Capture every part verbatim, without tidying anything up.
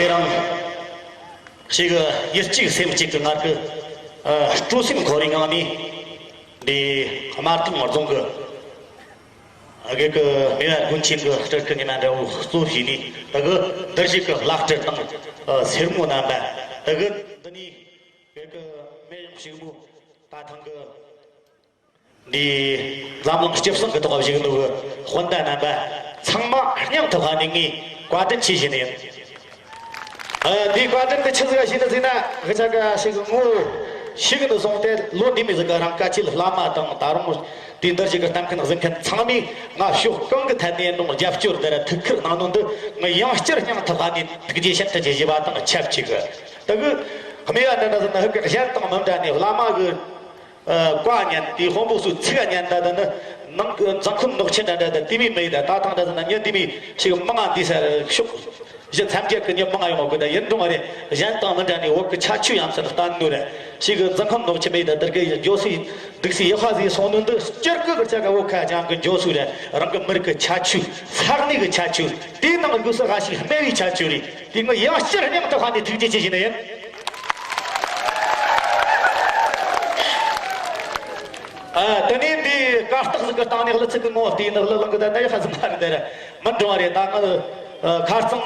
ཁྱེད་རང་ཞིག་ཡིད་གཅིག་སེམས་གཅིག་གི་ངར་གི་སྤྲོ་སེམས་འཁོལ་བའི་ངང་ནས་འདི་དམར་ཐང་རྫོང་གི་དགེ་གི་མེས་པ་དགོན་ཆེན་གྱི་སྤྲུལ་སྐུ་ཉི་མ་འདྲ་བོ་གཙོ་བྱས་ནས་དེ་གི་འདིར་ཞིག་གི་བླ་སྤྲུལ་དང་སེར་མོ་རྣམ་པ་དེ་གི་འདི་ནས་དགེ་གི་མི་ཡང་ཕྱུག་མོ་ད་ཐང་གི་འདིའི་འཛམ་གླིང་སྤྱི་བསང་གི་ཐོག་བཞུགས་འདུག་གི་སྤུན་ཟླ་རྣམ་པ་ཚང་མ་སྙིང་ཐག་པ་ནས་ངས་བཀའ་དྲིན་ཆེ་ཞུ་ནི་ཡིན། ཨ། འདིའི་བཀའ་དྲིན་དེ་ཆི་ཟིག་ཞུ་ནི་ཟེར་ན། ཧི་ཆ་ག་ཞིག་ངོ་ཤེས་གི་འདུག་སོང་སྟེ་ལོ་འདི་མོ་ཟིག་གི་རིང་བཀའ་ཆེ་བླ་མ་དང་ད་རུང་དེའི་འདིར་ཞིག་གི་གཏམ་མཁན་གཟིགས་མཁན་ཚང་མས་ང་ཕྱོགས་གང་གི་ཐད་ནས་འགྲོ་རྒྱབ་སྐྱོར་དེ་ར་ཐུགས་ཁུར་གནང་ནོ་འདི་ངས་ཡང་བསྐྱར་སྙིང་ཐག་པ་ནས་ཐུགས་རྗེ་ཤིན་ཏུ་ཆེ་ཞུ་བ་དང་ཆབས་ཅིག་གི་དེ་གི་སྨྲས་པ་འདི་འདྲ་ཟིག་ནི་ཧི་གི་གཞན་དང་མི་འདྲ་ནས་བླ་མ་གི་ཨ། བཀའ་ཉན། དེའི་དཔོན་པོ་ཚོའི་ཚིག་ཉན་ད། ད་ནི་ནང་གི་མཛངས་ཁུམ་ནོར་ཆེན་འདྲ་འདྲ་ད་དེ་མོ་མེད་ད། ད་ཐང་འདྲ་ཟེར་ན་མྱི་འདི་མོ་ཞིག་མང་ང་འདི་སར་ཤོག་གཞི་མཚམས་རྒྱག་གི་མྱི་མང་ང་ཡོང་གི་ད། ཡིན་རུང་རེ་གཞན་དང་མི་འདྲ་ནས་བོད་གི་ཁྱད་ཆོས་ཡང་སར་བསྟན་ནོ་རེད། ཞིག་མཛངས་ཁུམ་ནོར་ཆེན་མེད་ད། དེར་གི་འགྱོ་སའི་འདུག་སའི་ཡག་པ་ཟིག་སོང་ནོ་འདི་སྤྱིར་གི་གི་ཆ་ག་བོད་ཁ་རྒྱང་གི་འགྱོ་སའི་རེད། རང་གི་མི་རིགས་གི་ཁྱད་ཆོས། ས་གནས་གི་ཁྱད་ཆོས། དེའི་ནང་གི་སུ་ཧ་ཞིག་སྨྲ་བའི་ཁྱད་ཆོས་རེད། དེ་ངས་ཡང་བསྐྱར་སྙིང་ཐག་པ་ནས་ཐུགས་རྗེ་ཆེ་ཞུ་ནི་ཡིན། ཨ། དེ་ནས་འདི་གར་སྟེགས་ཟིག་གི་སྟེང་ནས་གླུ་ཚིག་གི་ངོ་བལྟས་ནི་གླུ་བླངས་གི་ད་ནི་ཧ་ཟིན་པ་རེད། དེར་མི་འགྲོ་བ་རེད། ད་ང་ཁ་རྩང་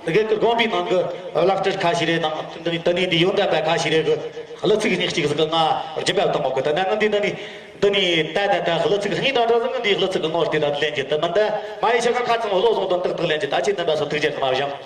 དགེ་གི་དགོན་པའི་ནང་གི་བླ་སྤྲུལ་ཁ་ཤས་རེད་དང་། དེ་ནས་འདི་ཡོན་ཏན་པ་ཁ་ཤས་རེད་གི་གླུ་ཚིག་གཉིས་གཅིག་ཟིག་གི་ང་རྒྱུན་པ་བཏང་གི་ད། ད་ང་འདི་འདི་ནས་འདི་ནས་ད་ད་ད་གླུ་ཚིག་གཉིས་འདྲ་འདྲ་ཟིག་ང་འདི་གླུ་ཚིག་གི་ངོ་བལྟས་ད་ལེན་གྱི་ད་མི་འདི་མ་ཡི་ཤ་ཁ་ཁ་ཚང་བློ་བཟང་དང་ཏག་ཏག་ལེན་གྱི། ད་ཅི་འདི་འདྲ་སོ་ཐུགས་རྗེ་ཐ་མ་བཞེངས།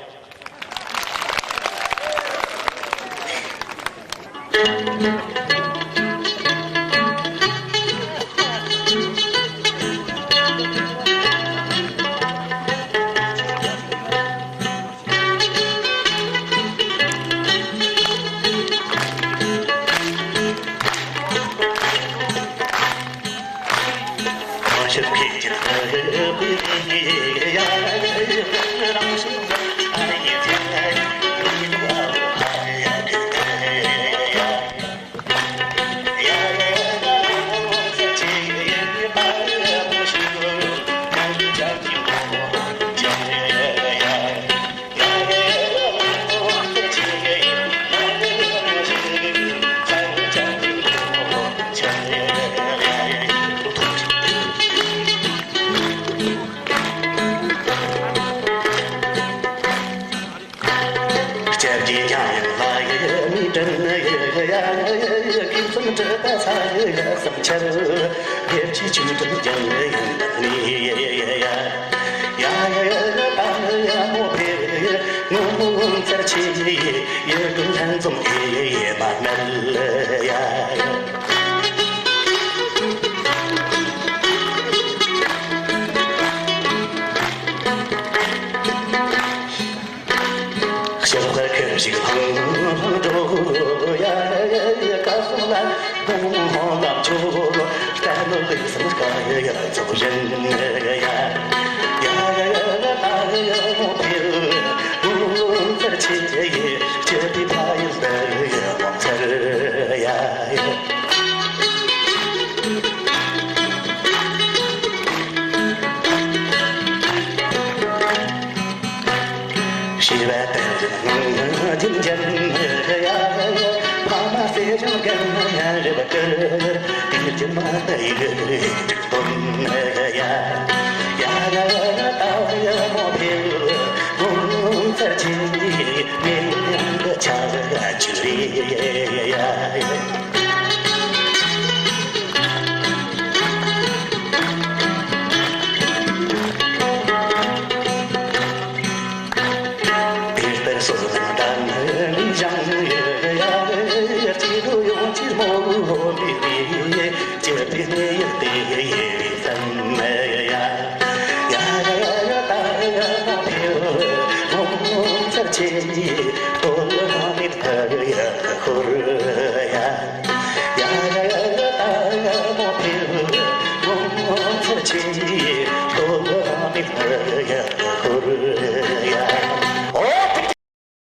སྐྱབས་རྗེ་འཇམ་དབྱངས་ལྷ་ཡི་མིག་སྤྲིན་ཡ། གེགས་སེལ་སྒྲུབ་པ་ས་ཡི་གསུང་ཆར། དགེ་བཅུའི་ཆོས་སྒྲོན་ལྗང་ཡི་ཡང་ནས་ཡ། ཡ་ཡ་ཡ་ད་ཡ་མོ་ཕེབས། ངོ་མཚར་ཆེ་ཡི་ཡུལ་ཀུན་ལྷན་འཛོམས་ཡི་མ་མལ་ཡ། ཕྱིར་ཁ་ཁེར་ཞིག་ལྷང་ལྷང་འགྲོ་ཡ། སྐལ་བཟང་ལ་དགོངས་ལམ་ཆོས་ལྟར་ལུགས་ལུགས་སུ་དཀའ་ཡ་ཚོགས་བཞིན་ཡ། ཡ་ཡ་ཡ་ད་ཡ་མོ་ཕེབས། ངོ་མཚར་ཆེ་ཡི་སྤྱི་པའི་ཕ་ཡུལ་འདིར་ཡ་ངོ་མཚར་ཡ། ཞི་བ་དང་ལྡན་རྒྱུན་འཇམ་ཡ། ཕ་མ་བརྩེ་ཞིང་རྒན་ཡང་རབ་བཀུར། དེའི་རྒྱུ་མ་ད་ཡི་གེ་འདོན་ཡ། ཡ་ཡ་ད་ཡ་མོ་ཕེབས། ངོ་མཚར་ཆེ་ཡི་མེ་ཡང་གི་ཆ་ག་ཆུ་རེ་ཡ། དེ་ལྟར་སོ་སོ་འདྲ་ནི་བཞེངས་ཡོད་ཡ། སྐྱེ་དགུ་ཡོངས་ཀྱི་རྨོངས་པའི་དུས། སྐྱེ་བའི་གནས་ཡུལ་